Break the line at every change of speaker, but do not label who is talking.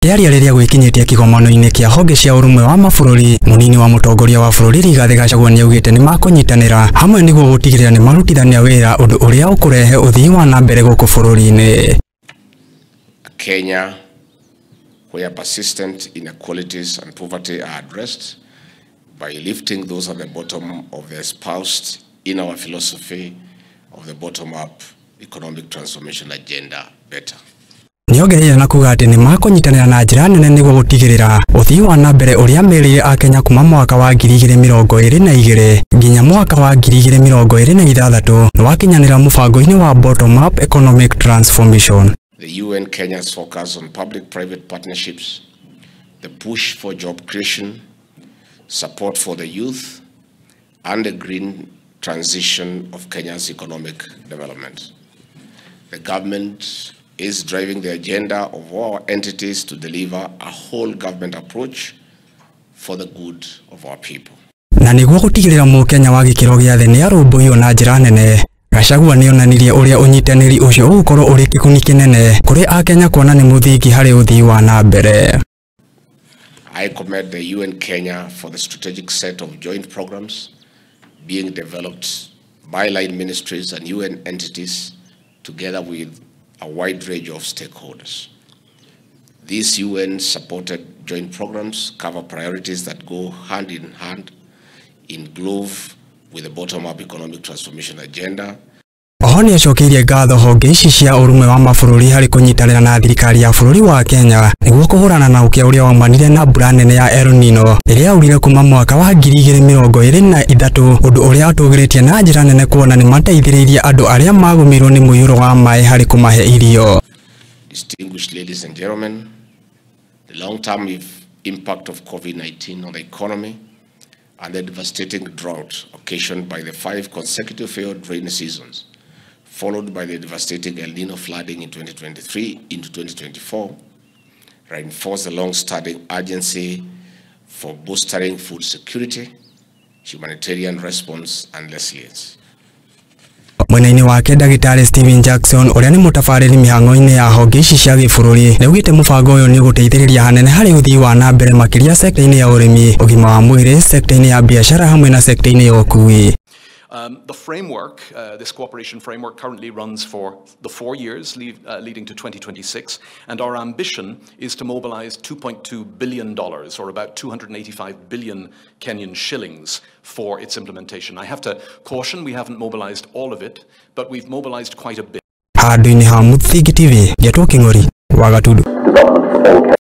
Akĩaria rĩrĩa gwĩkinyĩtie kĩgomano-inĩ kĩa honge cia ũrũmwe wa mabũrũri, mũnini wa mũtongoria wa bũrũri Rigathĩ Gachagua nĩaugĩte nĩmakũnyitanĩra hamwe nĩguo gũtigĩrĩra nĩmarutithania wĩra ũndũ ũrĩa ũkũrehe ũthii wa na mbere gũkũ bũrũri-inĩ.
Kenya, where persistent inequalities and poverty are addressed by lifting those at the bottom of the espoused in our philosophy of the bottom-up economic transformation agenda better.
Nĩongereire na kuga atĩ nĩmakũnyitanĩra na njĩra nene nĩguo gũtigĩrĩra ũthii wa na mbere ũrĩa merĩire akenya kuma mwaka wa 2022 nginya mwaka wa 2026 nĩwakinyanĩra mũbango-inĩ wa bottom up economic transformation.
The UN Kenya's focus on public-private partnerships, the push for job creation, support for the youth, and the green transition of Kenya's economic development. The government is driving the agenda of all entities to deliver a whole government approach for the good of our people.
Na nĩguo gũtigĩrĩra mũkenya wa gĩkĩro gĩa thĩ nĩarũmbũiyo na njĩra nene, Gachagua nĩonanirie ũrĩa ũnyitanĩri ũcio ũgũkorwo ũrĩ kĩguni kĩnene kũrĩ akenya kuona nĩ mũthingi harĩ ũthii wa na mbere.
I commend the UN Kenya for the strategic set of joint programs being developed by line ministries and UN entities together with a wide range of stakeholders. These UN-supported joint programs cover priorities that go hand in hand in glove with the bottom-up economic transformation agenda.
Oho nĩacokeirie ngatho honge ici cia ũrũmwe wa mabũrũri harĩ kũnyitanĩra na thirikari ya bũrũri wa Kenya nĩguo kũhũrana na ũkĩa ũrĩa waumanire na mbura nene ya El Nino ĩrĩa yaurire kuma mwaka wa 2023, ũndũ ũrĩa ũtũgĩrĩtie na njĩra nene kuona nĩmateithĩrĩirie andũ arĩa magũmĩirwo nĩ mũiyũro wa maĩ harĩ kũmahe irio.
Distinguished ladies and gentlemen, the long-term impact of COVID-19 on the economy and the devastating drought occasioned by the 5 consecutive failed rainy seasons, followed by the devastating El Nino flooding in 2023 into 2024, reinforce the long-standing urgency for bolstering food security, humanitarian response, and resilience.
Mwena-inĩ wake Ndagĩtarĩ Steven Jackson ũrĩa nĩ mũtabarĩri mĩhang'o-inĩ ya honge ici cia gĩbũrũri nĩaugĩte mũbango ũyũ nĩ ũgũteithĩrĩria hanene harĩ ũthii wa na mbere makĩria sekta-inĩ ya ũrĩmi, ũgima wa mwĩrĩ, sekta-inĩ ya biacara hamwe na sekta-inĩ ya ũkuui.
The framework, this cooperation framework, currently runs for the 4 years leading to 2026, and our ambition is to mobilize $2.2 billion, or about 285 billion Kenyan shillings, for its implementation. I have to caution, we haven't mobilized all of it, but we've mobilized quite a bit.
Handũ-inĩ ha Mũthingi TV, Ngetwo Kĩng'ori wa Gatundu.